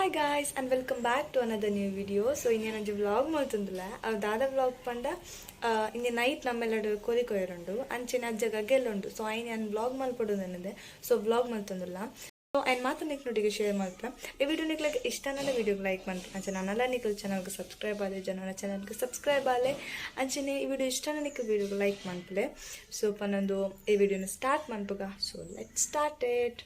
Hi guys and welcome back to another new video. So ಇನ್ನೇನೊಂಜಿ vlog ಮಲ್ತೊಂದುಲ್ಲ. ಅವು ದಾದ vlog ಪಂಡ ಇಂಜೆ night ನಮ್ಮೆಲ್ಲಡು ಕೋರಿ ಕೊಯ್ಯರುಂಡು ಅಂಚೆನೆ ಅಜ್ಜಗ ಗೆಲ್ಲುಂಡು. ಸೊ ಐನ್ ಯಾನ್ ವ್ಲಾಗ್ ಮಲ್ಪೊಡು ನನ್ನದೆ. ಸೊ ವ್ಲಾಗ್ ಮಲ್ತೊಂದುಲ್ಲ. ಸೊ ಐನ್ ಮಾತ ನಿಕ್ನೊಟ್ಟಿಗೆ ಶೇರ್ ಮಲ್ಪೆ. ಈ ವಿಡಿಯೋ ನಿಕ್ಲೆಗ್ ಇಷ್ಟ ಆಂಡ ವಿಡಿಯೋಗ್ ಲೈಕ್ ಮಲ್ಪೆ. ಅಂಚೆ ನನಲ ನಿಕಲ್ ಚಾನಲ್ಗ್ ಸಬ್ಸ್ಕ್ರೈಬ್ ಆಲೆ ಜನನ ಚಾನಲ್ಗ್ ಸಬ್ಸ್ಕ್ರೈಬ್ ಆಲೆ. ಅಂಚೆನೆ ಈ ವಿಡಿಯೋ ಇಷ್ಟ ಆಂಡ ನಿಕ್ ವಿಡಿಯೋಗ್ ಲೈಕ್ ಮಲ್ಪಲೆ. ಸೊ ಪನೊಂದು ಈ ವಿಡಿಯೋನ start ಮನ್ಪುಗ. So let's start it.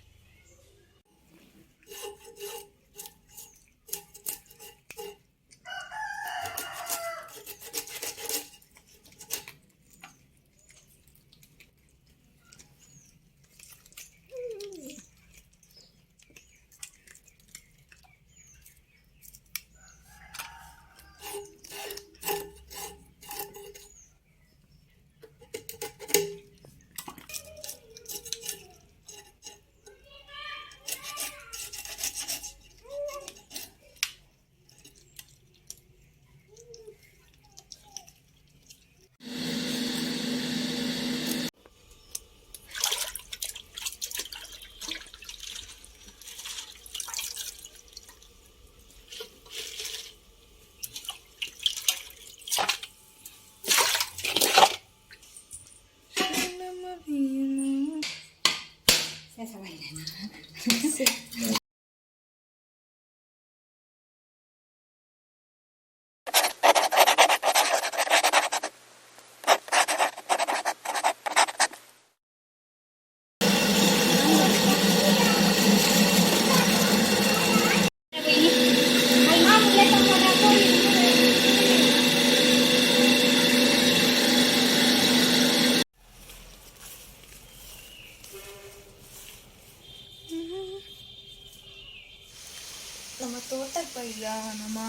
ನಮ್ಮ ತೋಟಕ್ಕೆ ಬೈದ ನಮ್ಮ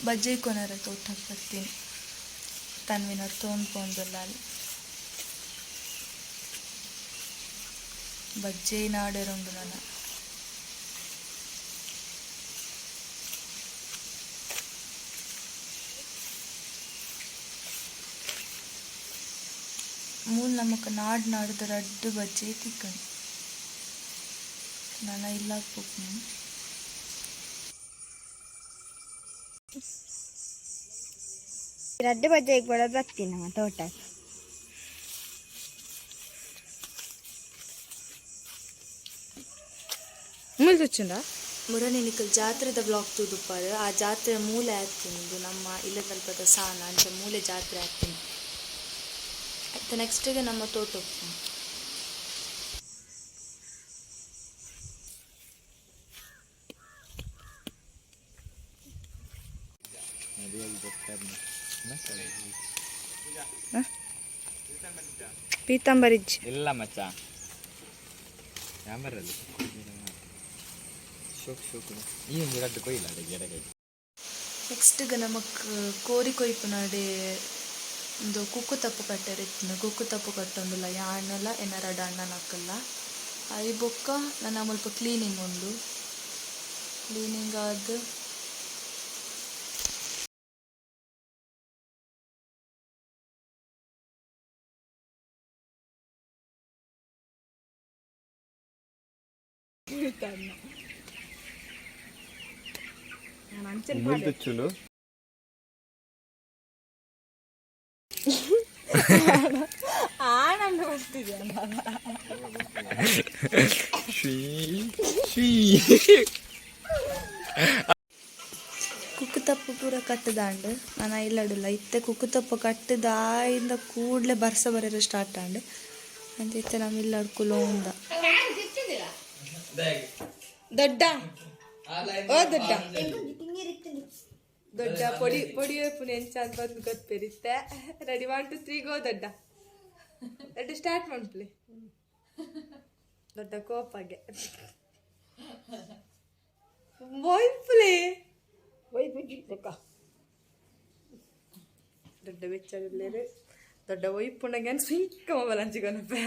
ಬಜ್ಜೈ ಕೊನರ ತೋಟಕ್ಕೆ ಬರ್ತೀನಿ. ತನ್ವಿನ ತೋಂದು ಪೋಂದುಲ್ಲ ಅಲ್ಲಿ ಬಜ್ಜೈ ನಾಡೆರುಂಡು ನನ. ಮೂಲು ನಮಕ್ ನಾಡ್ ನಾಡ್ದ ರಡ್ಡ್ ಬಜ್ಜೈ ತಿಕ್ಕುಂಡು. ನನ ಇಲ್ಲಗ್ ಪೋಪುನಿ. ರಡ್ಡ್ ಬಜ್ಜೆಗ್ ಬೋಡ ಬತ್ತಿ ನಮ್ಮ ತೋಟ. ಮೂಲು ತುಚ್ಚುಂಡ ಮುರನಿ ನಿಕಲ್ ಜಾತ್ರೆದ ವ್ಲಾಗ್ ತೂದುಪ್ಪರ್. ಆ ಜಾತ್ರೆ ಮೂಲೆ ಆತಿಂದು ನಮ್ಮ ಇಲ್ಲದಲ್ಪದ ಸಾನ ಅಂಚ ಮೂಲೆ ಜಾತ್ರೆ ಆತಿಂದು. ಅತ್ತ ನೆಕ್ಸ್ಟ್ ನಮ್ಮ ತೋಟ. ಪೀತಾಂಬರಿಜ್ಜಿ ಇಲ್ಲ ಮಚ್ಚ ಕ್ಯಾಮರಲ್ಲಿ ಶೋಕ್ ಶೋಕ್ ಈ ಒಂದು ರಡ್ಡು ಕೊಯ್ಯಿಲ್ಲ ಅಡಿಗೆ ಎಡಗೈ. ನೆಕ್ಸ್ಟ್ ನಮಕ್ ಕೋರಿ ಕೊಯ್ಪುನಡೆ ಉಂದು ಕುಕ್ಕು ತಪ್ಪು ಕಟ್ಟೆರೆ ಇತ್ತಿನ. ಕುಕ್ಕು ತಪ್ಪು ಕಟ್ಟೊಂದುಲ್ಲ ಯಾನಲ ಎನ್ನ ರಡ್ಡ್ ಅಣ್ಣನಕಲ್ಲ. ಅಯಿ ಬೊಕ್ಕ ನನ ಮುಲ್ಪ ಕ್ಲೀನಿಂಗ್ ಉಂಡು. ಕ್ಲೀನಿಂಗ್ ಆದ್ ತುಚ್ಚುಂಡು. ಆನಂದ ಬರ್ತಿದ್ಯಾ. ಶ್ರೀ ಶ್ರೀ ಕುಕ್ಕು ತಪ್ಪು ಪೂರ ಕಟ್ಟದಾಂಡ್ ನನ ಇಲ್ಲಡುಲ್ಲ. ಇತ್ತೆ ಕುಕ್ಕು ತಪ್ಪು ಕಟ್ಟದಾಯಿಂದ ಕೂಡ್ಲೆ ಬರ್ಸ ಬರೆರೆ ಸ್ಟಾರ್ಟ್ ಆಂಡ್. ಅಂಚ ಇತ್ತೆ ನಮ್ಮ ಇಲ್ಲಡ್ ಕುಲೋಂದ. ದೊಡ್ಡ ಓ ದೊಡ್ಡ ದೊಡ್ಡ ಪೊಡಿ ಪೊಡಿ ಪುನಿ ಎಂಚ ಅಂತ ಬಂದು ಗೊತ್ತಿರುತ್ತೆ. ರೆಡಿ 1 2 3 ಗೋ. ದೊಡ್ಡ ದೊಡ್ಡ ಸ್ಟಾರ್ಟ್ ಮಾಡ್ಪ್ಲಿ. ದೊಡ್ಡ ಕೋಪಾಗೆ ಒಯ್ಪುಲೆ ದೊಡ್ಡ ಬೆಚ್ಚಗಿಲ್ಲೇರು. ದೊಡ್ಡ ಒಯ್ಪುಂಡಗೆ ಸ್ವಿಂಕ ಮೊಬೈಲ್ ಹಂಚಿಕೊನಪ್ಪೆ.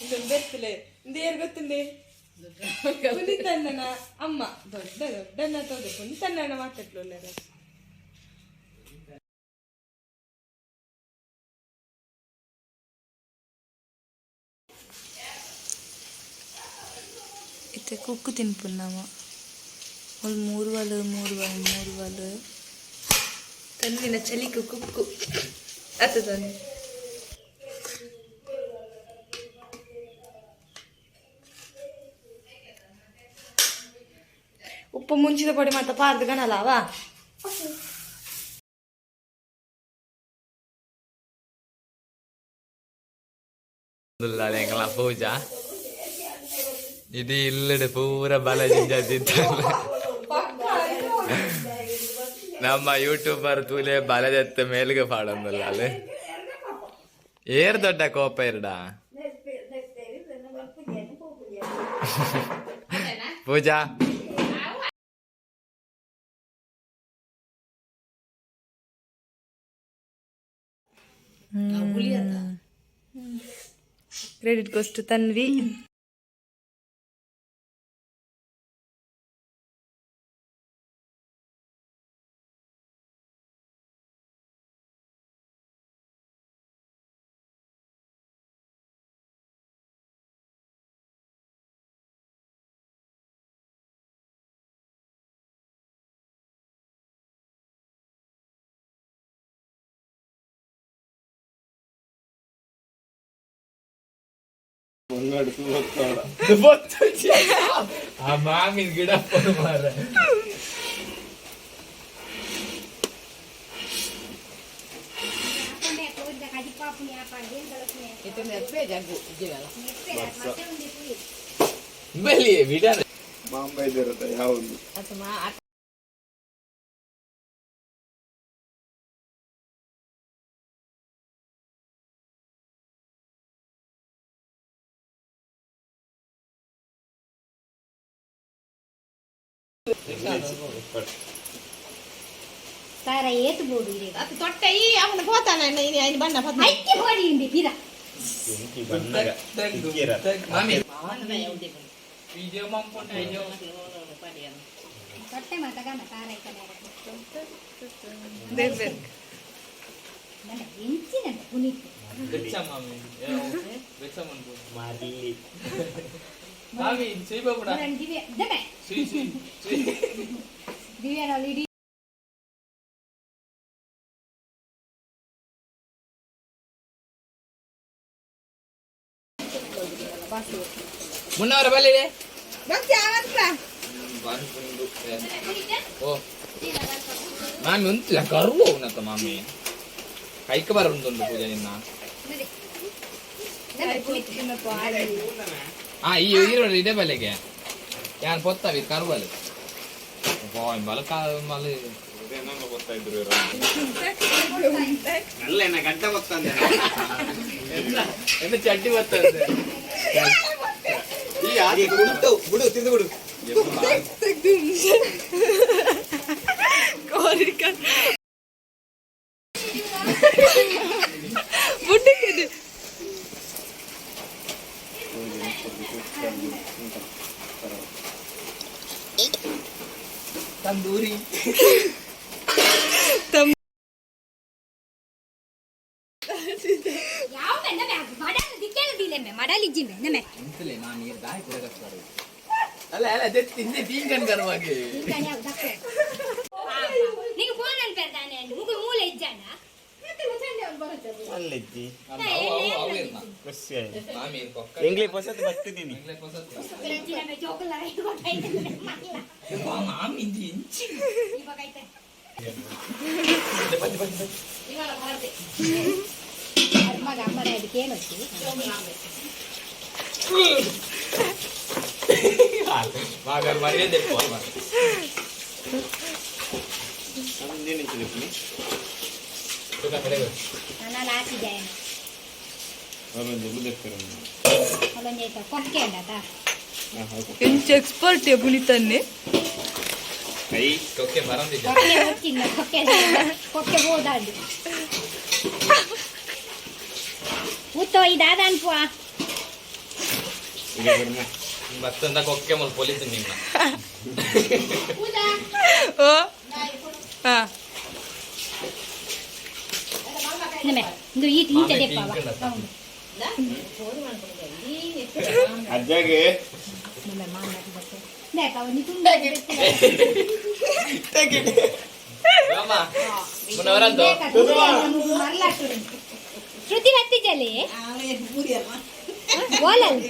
ಇದೊಂದು ಬೆತ್ತಲೆ ಇಂದು ಏರು ಗೊತ್ತುಂಡೆ ಪುನೀತಣ್ಣನ ಅಮ್ಮ. ದೊಡ್ಡ ದೊಡ್ಡಣ್ಣ ತೋದೆ ಪುನೀತಣ್ಣನ ಮಾತಾಡ್ಲುಲ್ಲೇರು. ಇತ್ತೆ ಕುಕ್ಕು ತಿನ್ಪುನ ನಮ. ಮುಲ್ ಮೂರುವಲು ಮೂರುವಲು ಮೂರುವಲು ತನ್ವಿನ ಚಲಿಕು ಕುಕ್ಕು ಅತ್ತ ತನ್ವಿ. ಉಪ್ಪು ಮುಂಚಿದ ಪೊಡಿ ಮಾತ ಪಾರ್ದು ಗಣಲಾವಾ. ಎಂಕಲ ಪೂಜಾ ಇಡೀ ಇಲ್ಲಡೆ ಪೂರ ಬಲ ಜಿಂಜಾತಿತ್ತಲ್ಲ. ನಮ್ಮ ಯೂಟ್ಯೂಬರ್ ತೂಲೆ ಬಲದೆತ್ತ ಮೇಲ್ಗೆ ಪಾಡೊಂದಿಲ್ಲ ಅಲ್ಲಿ. ಏರ್ ದೊಡ್ಡ ಕೋಪ ಇರಡ ಪೂಜಾ. Credit goes to Tanvi. ಆ ಮಾಮಿನ ಗಿಡ ಮಾರ. ಬಲಿ ಬಿಡ. ಬಾಂಬೆ ಯಾವುದು? ಸಾರ ಏತು ಬೋಡು ಇದೆ. ತೊಟ್ಟ ಈ ಅವನ ಹೋತಾನ ಇನಿ ಬಣ್ಣ ಪದ್ಮ. ಐತಿ ಹೋಡಿ ಇಂದೆ ಪಿರ. ಮಾಮಿ. ತೊಟ್ಟೆ ಮಾತಗನ ಸಾರ ಐತನೆ. ಬೇರೆ. ನನ್ನ ಎಂಚಿನ ಪುನೀತ್. ಬೆಚ್ಚ ಮಾಮಿ, ಬೆಚ್ಚ ಮಾಮಿ ಸಿಹಿ. ನನ್ನ ದಿವ್ಯ ದಮೆ. ಸಿಹಿ ಸಿಹಿ ಸಿಹಿ. ದಿವ್ಯನ ಇಡೀ. ಮುನ್ನವರ ಬಲ್ಲಿದೆ. ಓ ಮಾಮಿ, ಉಂತಿಲ್ಲ ಕರ್ವ ಉನ್ನತ ಮಾಮಿ ಕೈಕ ಬರ ಉಂಟು ಪೂಜೆ ನಿನ್ನ. ಆ ಈ ಈರೋಡು ಇದೇ ಬಲೆಗೆ ಯಾನ್ ಪೊತ್ತವಿ ಕರ್ವಲು ಬಾಯ್ ಬಲಕ ಮಲೆ. ಅಲ್ಲ, ಗಂಟೆ ಬರ್ತಂದೆ. ಎಂತ ಚಡ್ಡಿ ಬರ್ತದೆ. ಈ ಆದಿ ಉಂಟು ಬಿಡು, ತಿಂದು ಬಿಡು. ಕೋರಿಕ ಬುಡ್ಡಿಕ್ಕಿದೆ. ತಂದೂರಿ. ಯಾವ ನಮೆ ಮಡಲ ದಿಕ್ಕೇನ ದಿಲೆಮೆ ಮಡಲಿ ಇಜ್ಜಿಂಬೆ ನಮೆ. ಎಂತಲೇ ನಾನು ನೀರು ದಾಯಿ ತಿರಗಸ್ತಾರೆ ಅಲ್ಲ ಅಲ್ಲ ಅದೇ ತಿಂದೆ ತೀಂಕನ್ ಕರ್ವಾಗಿ. ನೀನು ಫೋನ್ ಅನ್ಪೇರ್ದಾನೆ ಮುಗು ಮೂಲೆ ಇಜ್ಜಾನ. ಅಲ್ಲಿದ್ದಿ. ಖುಷಿ ಆಯ್ತು. ಮಾಮಿ. ಇಂಗ್ಲಿಷ್ ಹೊಸದು ಬರ್ತಿದ್ದೀನಿ. ಮಾಮಿ ಇಂಚಿ. ಮಗ ಅಮ್ಮನ ಅದಕ್ಕೆ ಏನು. ಮಾಮಿ ಮರ್ಯಾದೆ. ನಾನು ಹಾಕಿದ್ದೆ. ಅಲ್ಲೊಂದು ಆಯ್ತಾ ಕೊಕ್ಕೆ ಅಂಡಾ. ಎಂಚ ಎಕ್ಸ್ಪರ್ಟ್ ಪುನೀತನ್ನೇ. ಕೈ. ಕೊಕ್ಕೆ ಬರಂದಿದ್ದೆ. ಕೊಕ್ಕೆ ಗೊತ್ತಿಲ್ಲ, ಕೊಕ್ಕೆ ಕೊಕ್ಕೆ ಹೋದಾಡು ಉತ್ತೋ ಇದಾದ ಅನ್ಪುವ. ಬತ್ತಂದ ಕೊಕ್ಕೆ ಮಲ್ ಪೊಲೀಸ್ ನಿನ್ನ. ಓ ಹಾ. ನಮೆ ಇಂದು ಈ ಇಂಚ ದೆಪ್ಪವ. ಅಜ್ಜಗೆ. ಶ್ರುತಿ ಬತ್ತಿಜಲಿ ಬೋಲಲ್.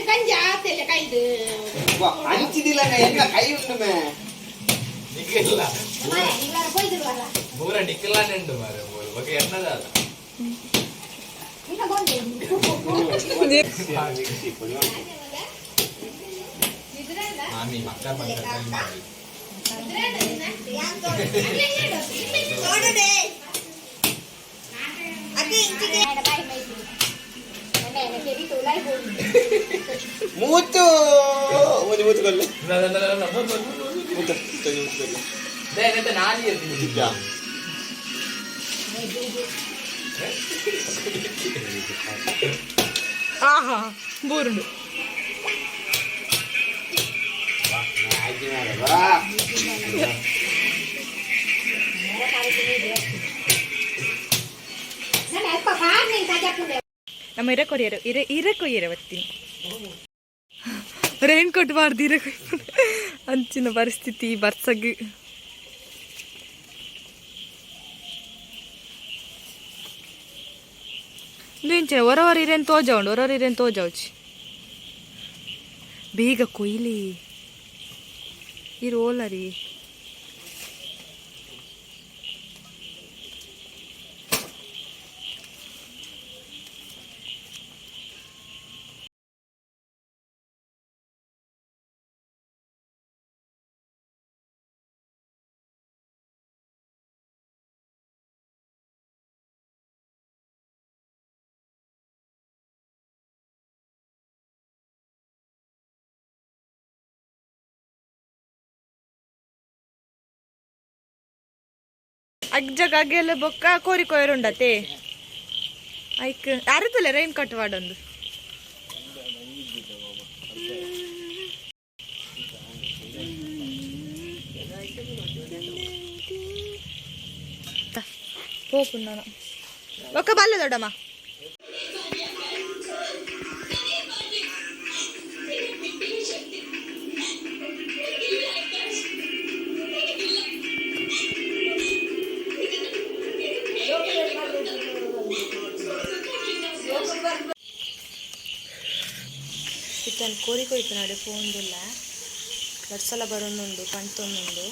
ಗಂಜಿ ಆತೆಲ್ಲ ಕೈದು. ಹಂಚಿದಿಲ್ಲ, ಎಲ್ಲ ಕೈ ಉಂಟು ಮೇ. ನಿಕ್ಕಿಲ್ಲ. ಕೊಯ್ದಿರುವಲ್ಲ. ಮೂರ ನಿಕ್ಕಿಲ್ಲ ನೆಂಡು ಮಾರೆ ಮೂರು ಬಗ್ಗೆ ಎನ್ನದ. ಇನ್ನ ಗೊಂದೆ. ಮಾಮಿ ಮಕ್ಕ ಮಕ್ಕ. ಮೂತು ಒಂದು ಮೂತು ಕೊಲ್ಲೆ ಮೂತು ಮೂತು ಕೊಲ್ಲೆ. ನಾಲಿ ಇರ್ತೀನಿ. ಆಹಾ, ಬೂರುಂಡು. ನಮ್ಮ ಇರ ಕೊರಿಯರು ಇರ ಇರ ಕೊಯ್ಯರ ಬತ್ತೀನಿ. ರೈನ್ ಕೋಟ್ ಬಾರ್ದು ಇರ ಕೊಯ್ ಅಂಚಿನ ಪರಿಸ್ಥಿತಿ ಬರ್ಸಗ್. ಇಂಚಿನ ಹೊರ ಹೊರ ಇರೇನು ತೋಜ ಉಂಡು, ಹೊರ ಹೊರ ಇರೇನು ತೋಜಾವುಚಿ. ಬೇಗ ಕೊಯ್ಲಿ ಈ ರೋಲರಿ. ಅಜ್ಜಗ ಅಗೆಲ್ಲ ಬೊಕ್ಕ ಕೋರಿ ಕೊಯ್ರುಂಡತೆ. ಐಕ್ ಅರತಲ್ಲ ರೈನ್ ಕಟ್ ವಾಡೊಂದು. ಪೋಪುಂಡು ನಾನು ಬೊಕ್ಕ ಬಲ್ಲ ದೊಡ್ಡಮ್ಮ. ಇತ್ತನ್ ಕೋರಿ ಕೊಯ್ತು ನಾಡೆ ಫೋನ್ದುಲ್ಲ ರಡ್ಸಲ ಬರೋನುಂಡು ಪಂತೊಂದುಂಡು.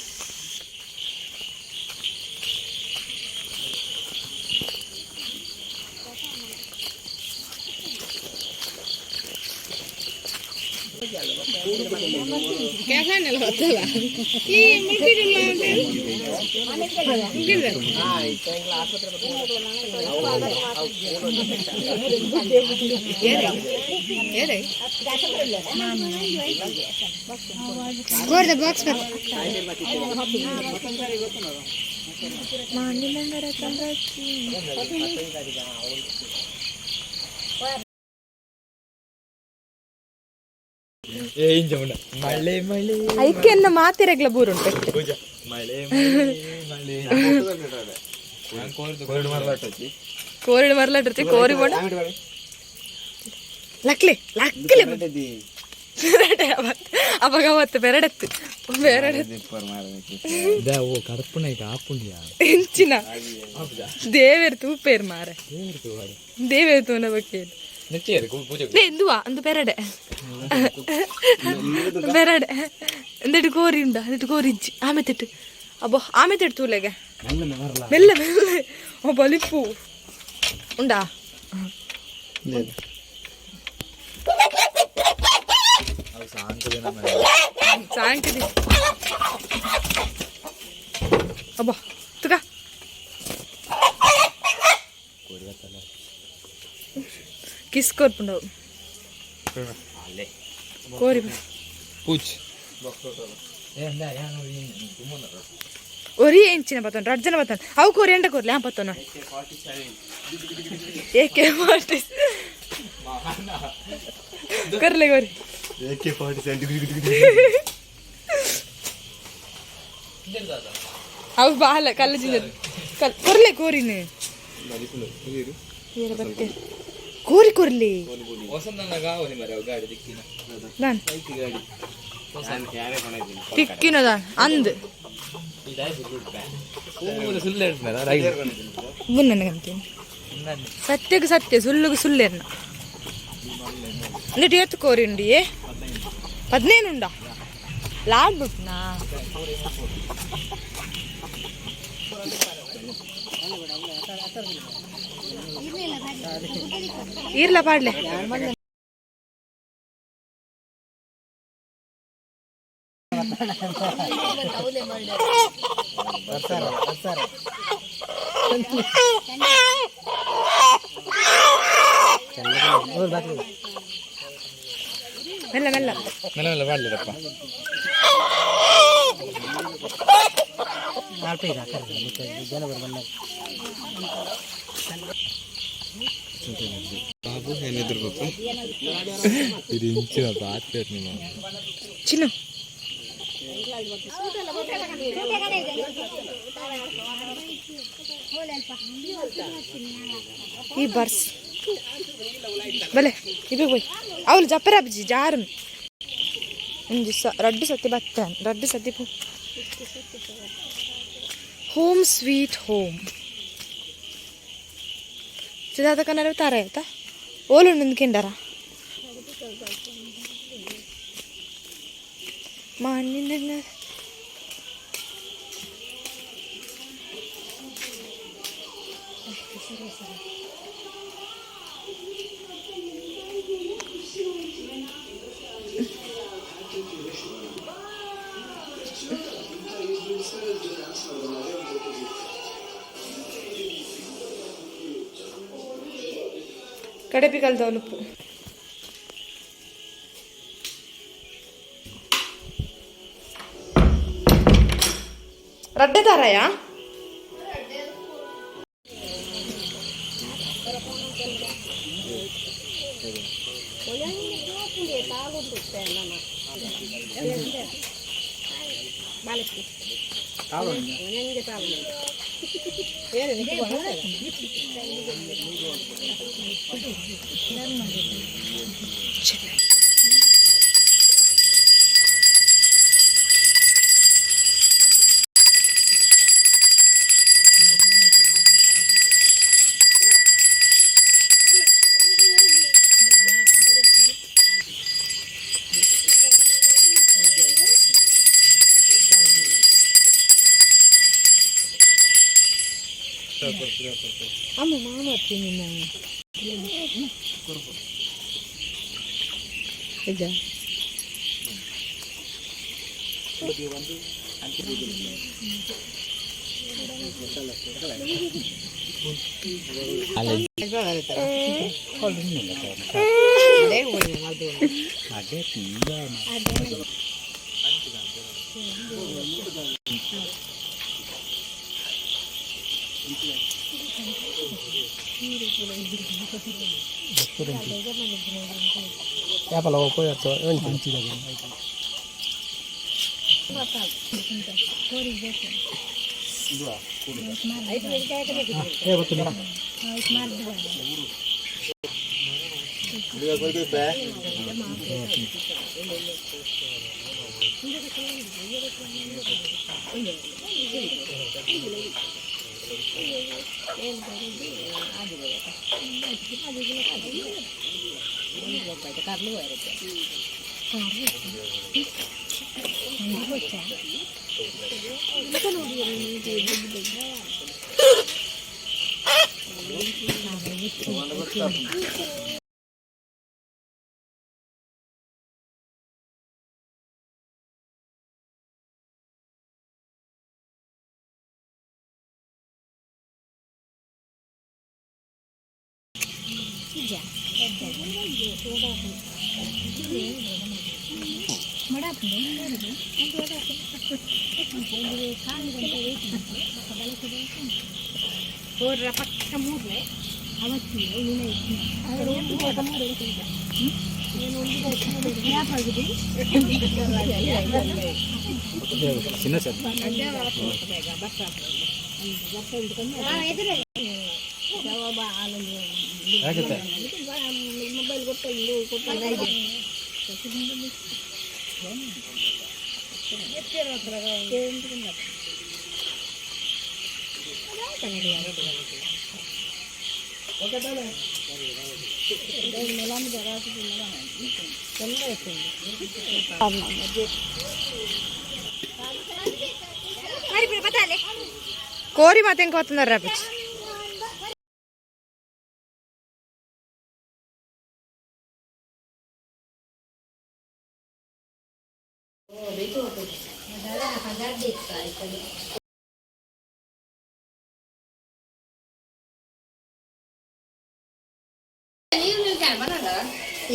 ಈ ಮುಲ್ಕಿಡಿಲ್ಲ. ಗೋರ್ದ ಬಾಕ್ಸ್. ಮಳೆ ಮಳೆ. ಐಕೆನ್ನ ಮಾತಿರಗ್ಲ ಬೂರುಂಟು. ಪೂಜಾ ಮಳೆ ಮಳೆ ಮಳೆ. ಕೋರಿಡ್ ಮರ್ಲಾಟಿರ್ತಿ ಕೋರಿ ಬೋಣ. ಲಕ್ಲೆ ಲಕ್ಲೆ ಅವಾಗ ಅವತ್ತು ಬೆರಡತ್ತು ಬೆರಡತ್ತು. ಓ ಕರ್ಪುಣ ಆಪುಂಡಿಯಾ? ಎಂಚಿನ ದೇವೇರ್ ತೂಪೇರ್ ಮಾರೆ, ದೇವೇರ್ ತೂನ ಬಗ್ಗೆ. ಪೂಜೆ. ಎಂದುವಾ ಅಂದು ಬೆರಡೆ ಬೆರಡೆ ಎಂದೆಟ್ಟು ಕೋರಿ ಉಂಡ ಅಂದೆಟ್ಟು ಕೋರಿ ಇಜ್ಜಿ. ಆಮೆ ತಿಟ್ಟು ಅಬ್ಬೋ, ಆಮೆ ತಿಟ್ಟು ತೂಲೆಗೆ ಮೆಲ್ಲ ಮೆಲ್ಲ. ಓ ಬಲಿಪು ಉಂಡಾ? ಸಾಂಕದಿ ಅಬ್ಬಾ ತುಕ ಕಿಸ್ ಕೊರ್ಪುಂಡವು ಕೋರಿ. ಪೂಜ್. ಒರಿ ಎಂಚಿನ ಬತ್ತೊಂಡು ರಡ್ಡ್ ಜನ ಬತ್ತೊಂಡು ಅವು ಕೋರಿ ಎಂಡ ಕೋರ್ಲೆ. ಆ ಬತ್ತೊಂಡು ಏಕೆ ಫಾರ್ಟಿ ಕೊರ್ಲೆ ಕೋರಿ. AK-47. ಅವು ಬಾಲ ಕಲ್ಲ ಜಿಂಜ ಕಲ್ ಕೊರ್ಲೆ ಕೋರಿನ ಏರ ಬತ್ತೆ ಕೋರಿ ಕೊರ್ಲಿ. ಗಾಡಿ ದಿಕ್ಕಿನ. ದಾನ್? ಗಾಡಿ. ತಿಕ್ಕಿನದ ಅಂದ್. ಸುಳ್ಳು ಹೇಳ್ತಾರ. ನನಗಂತೀನಿ, ಸತ್ಯಕ್ಕೆ ಸತ್ಯ, ಸುಳ್ಳುಗೆ ಸುಳ್ಳೆರ್ನ. ನೀಟ್ ಏತ್ ಕೋರಿ ಉಂಡಿ? 15 ಉಂಡಾ? ಲಾಡ್ಬಿಟ್ನಾ? ಇರ್ಲ ಪಾಡ್ಲೆ. ಮೆಲ್ಲ ಮೆಲ್ಲ. ಮೆಲ್ಲ ಮೆಲ್ಲ ಮಾಡ್ಲಿರಪ್ಪ. ಬಾಬು ಏನಿದ್ರು ಬಾಪು. ಇದು ಇಂಚಿನ ಬಾತ್ ನಿಮ್ಮ. ಚಿನ್ನು. ಈ ಬರ್ಸ್ ಬಲೆ ಇಬೆ ಹೋಯ್ ಅವಳು ಜಪ್ಪರ ಅಬ್ಜಿ ಜಾರು. ಒಂಜಿ ಸ ರಡ್ಡು ಸತಿ ಬತ್ತ, ರಡ್ಡು ಸತಿ ಪೋ. ಹೋಮ್ ಸ್ವೀಟ್ ಹೋಮ್ ಚಿದಾದ ಕನ್ನಡ ತಾರ ಆಯ್ತಾ? ಓಲು ಕೆಂಡಾರ ಮಾನಿನ. ಕಡೆಪಿ ಕಲ್ದವಲುಪ್ಪು. ರಡ್ಡೆ ತಾರಾಯ. ಕೋರಿ ಮಾತೆ ಹೆಂಗೆ ಹೋಗ್ತಂದಾರ ರಾಪಿಚ್.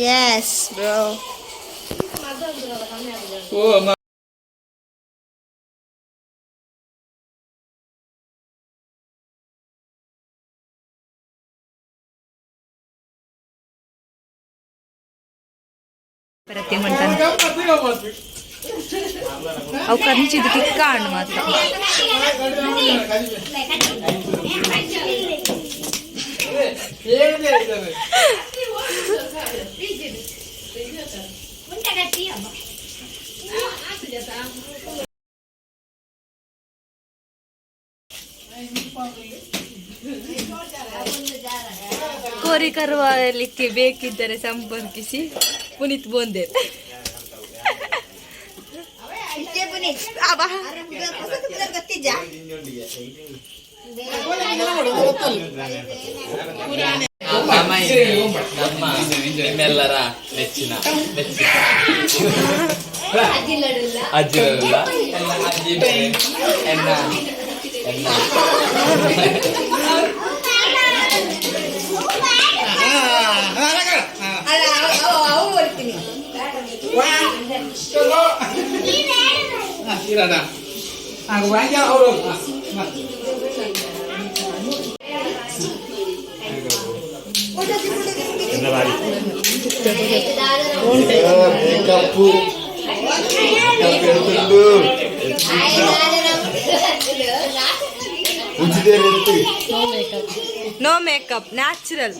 Yes bro. ಅವು ಕಂಚಿದ ಕಿಕ್ಕ ಹಣ್ಣು ಮಾತ್ರ. ಕೋರಿ ಕರುವಲಿಕ್ಕೆ ಬೇಕಿದ್ದರೆ ಸಂಪರ್ಕಿಸಿ ಪುನೀತ್ ಬೋಂದೇರ್. ನಮ್ಮ ನಿಮ್ಮೆಲ್ಲರ ನೆಚ್ಚಿನ ನೆಚ್ಚಿನ ಅಜ್ಜಿರಲ್ಲ, ಎಲ್ಲ ಅಜ್ಜಿ ಬೇರೆ. ಎನ್ನ ಎನ್ನ ಮೇಕಪ್ ಮೇಕಪ್ ಉಚಿತ. No makeup, natural.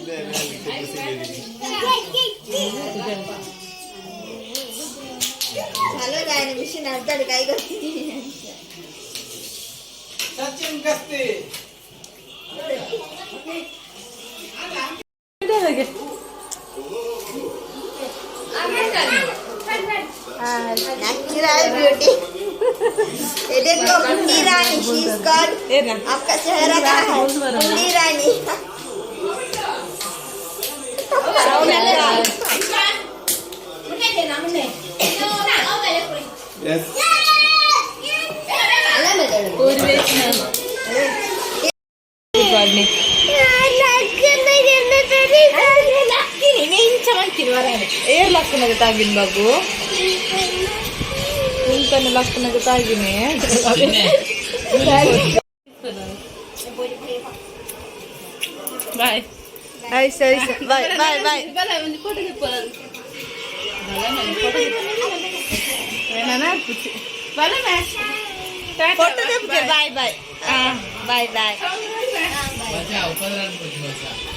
Hello, ನಾನು ಮಿಷನ್ ಅರ್ಧ ಕೈ ಗೊತ್ತಿದ್ದೀನಿ. ಸಚಿನ್ ಗಸ್ತಿ. Natural beauty. ये देखो, गुंडी रानी, she is called. आपका चेहरा कहाँ है, गुंडी रानी? ಎಸ್. ಏರ್ ಲಕ್ಕನಾಗ ತಾಗಿನ ಬಾಬು, ಉಂಟನ್ನು ಲಕ್ಕನಾಗ ತಾಗಿನಿ. ಬಾಯ್. ಆಯ್ತು, ಸರಿ ಸರಿ, ಬಾಯ್ ಬಾಯ್ ಬಾಯ್. ಫೋಟೋ ತೆಗ್ದೆ. Bye bye, bye bye. ಮಜಾ ಉಪದ್ರ. ಮಜಾ.